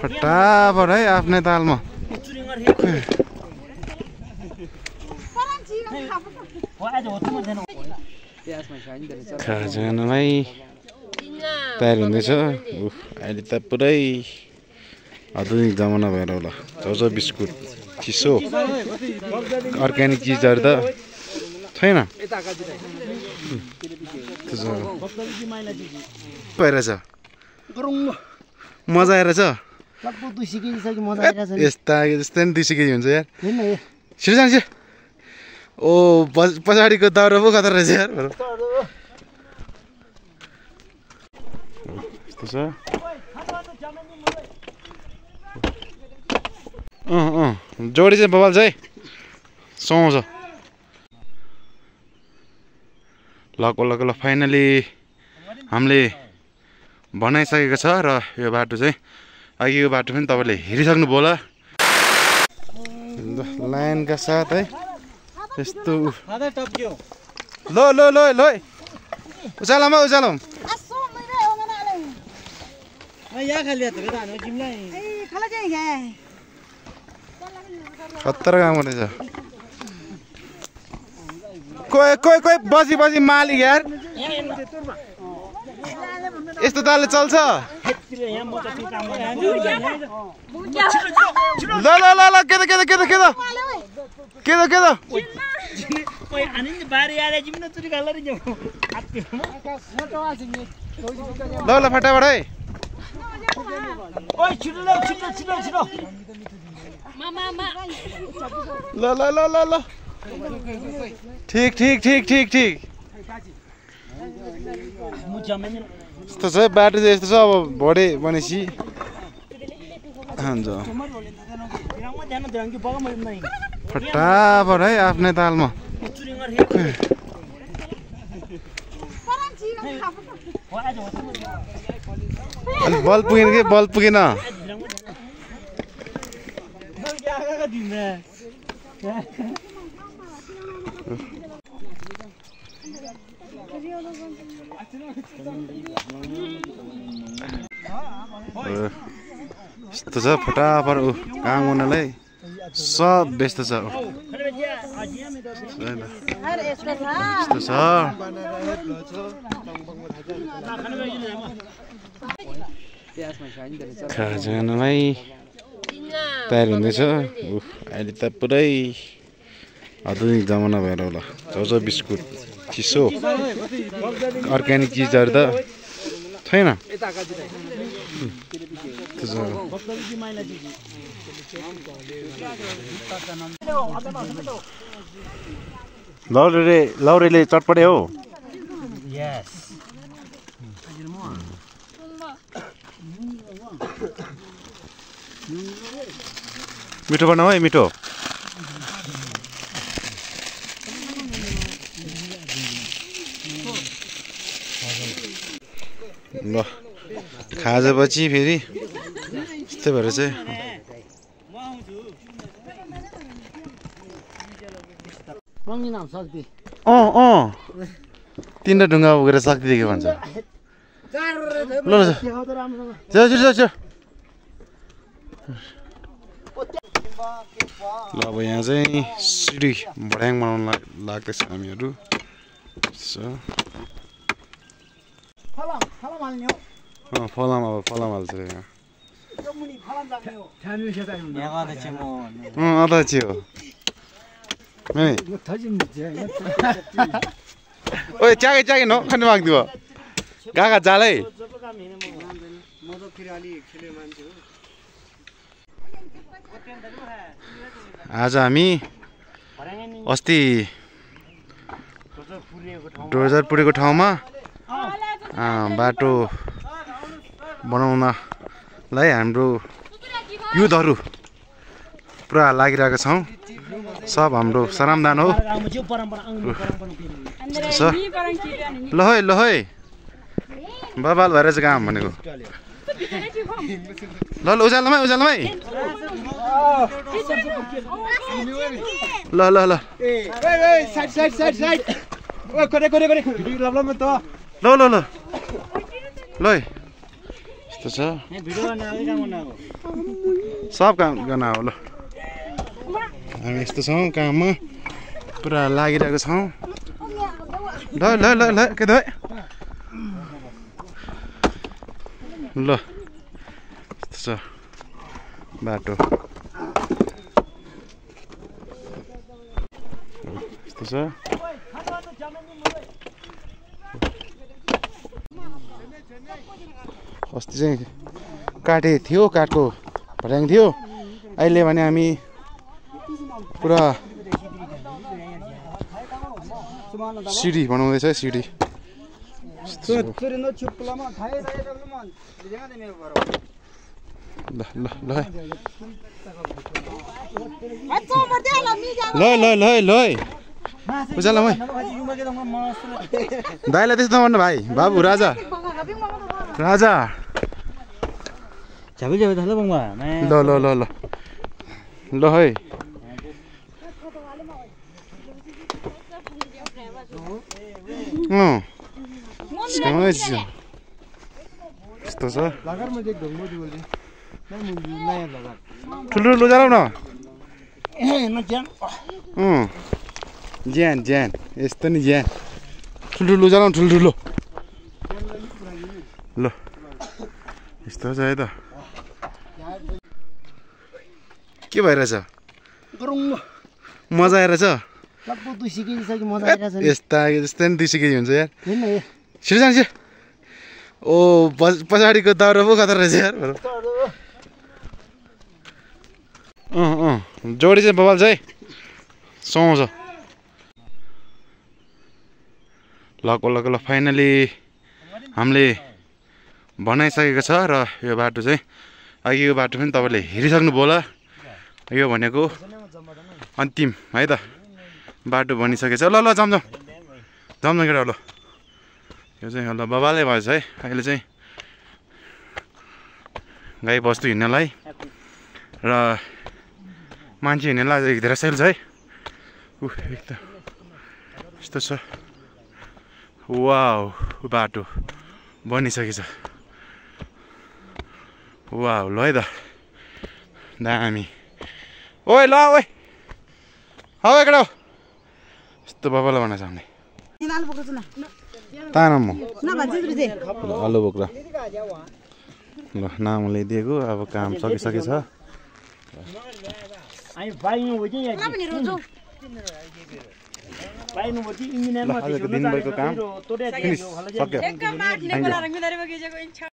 फटाफट है आफ्नै तालमा खाजालाई तयार हुँदैछ। अहिले त पुरै आधुनिक जमाना भएर होला। चाउचाउ बिस्कुट चिसो अर्ग्यानिक चिजहरू त छैन। भइरहेछ मजा आइरहेछ। यस्ता जस्तै नि 200 केजी हुन्छ यार। छिटो जान्छ। ओ पछाडिको दाउरा पो खतरा रहेछ यार। यस्तो छ। जोडी चाहिँ बबाल चाहिँ सुहाउँछ। ल फाइनली हामीले बनाइसकेको छ र यो बाटो चाहिँ अघिको बाटो पनि तपाईँले हेरिसक्नु भयो होला। लाइनका साथ है यस्तो ल उचालमा खतरा काम गर्दैछ। कोही बसी मालिक यार यस्तो तालले चल्छ। ल ल फटाफट है। ल ठीक यस्तो छ बाटो चाहिँ यस्तो छ। अब भोडे भनेपछि फटाफट है आफ्नै तालमा बल पुगेन कि बल पुगेन। यस्तो छ फटाफट काम गर्नलाई सब व्यस्त छ। यस्तो छ खाजालाई तयार हुँदैछ। अहिले त पुरै आधुनिक जमाना भएर होला। चाउचाउ बिस्कुट चिसो अर्ग्यानिक चिजहरू त छैन। लौरेले चटपटे हो। मिठो बनाऊ है मिठो। ल खाजापछि फेरि यस्तै भएर चाहिँ तीनटा ढुङ्गा उगेर शक्ति देख्यो भन्छ। ल अब यहाँ चाहिँ सिडी बढ्याङ बनाउन लाग्दैछ हामीहरू। फलाम हाल्छ यहाँ। अध्यक्ष हो ओए चागे न खानु माग्दियो गागा जालै। आज हामी अस्ति डोजर पुरेको ठाउँमा बाटो बनाउनलाई हाम्रो युथहरू पुरा लागिरहेका छौँ। सब हाम्रो श्रमदान हो। ल है बबाल भएर चाहिँ काम भनेको। ल उजालमै ल ल यस्तो छ सब काम गर्न हो ल हामी यस्तो छौँ काममा पुरा लागिरहेको छौँ ल ल ल ल के त ल यस्तो छ बाटो यस्तो छ अस्ति चाहिँ काटे थियो काठको भर्याङ थियो अहिले भने हामी पुरा सिडी बनाउँदैछ सिडी ल ल ल ल ल ल उजाला मै दाइलाई त्यस्तो नभन्नु भाइ बाबु राजा राजा ल ल ल ल ल है यस्तो छ ठुल्ठुलो जालौ न ज्यान ज्यान यस्तो नि ज्यान ठुल्ठुलो जालौ ठुल्ठुलो ल यस्तो छ है त के भइरहेछ मजा आइरहेछ यस्ता जस्तै नि 200 केजी हुन्छ यार छिटो जान्छ ओ पछाडिको दाउरा पो खतरा रहेछ यार जोडी चाहिँ बबाल चाहिँ सुहाउँछ ल फाइनली हामीले बनाइसकेको छ र यो बाटो चाहिँ अघि यो बाटो पनि तपाईँले हेरिसक्नुभयो होला यो भनेको अन्तिम है त बाटो बनिसकेको छ ल ल जाम केटा ल यो चाहिँ ल बबालै भएछ है अहिले चाहिँ गाई बस्तु हिँड्नलाई र मान्छे हिँड्नलाई अझ धेरै सजिलो छ है एकदम यस्तो छ वाउ बाटो बनिसकेछ वाउ ल है त दामी ओइ ल ओइ हौ एकडा यस्तो बाबालाई बनाएछ हामीले तान म आलु बोक्रा ल नाम ल्याइदिएको अब काम सकिसकेछ दिनभरिको काम सक्यो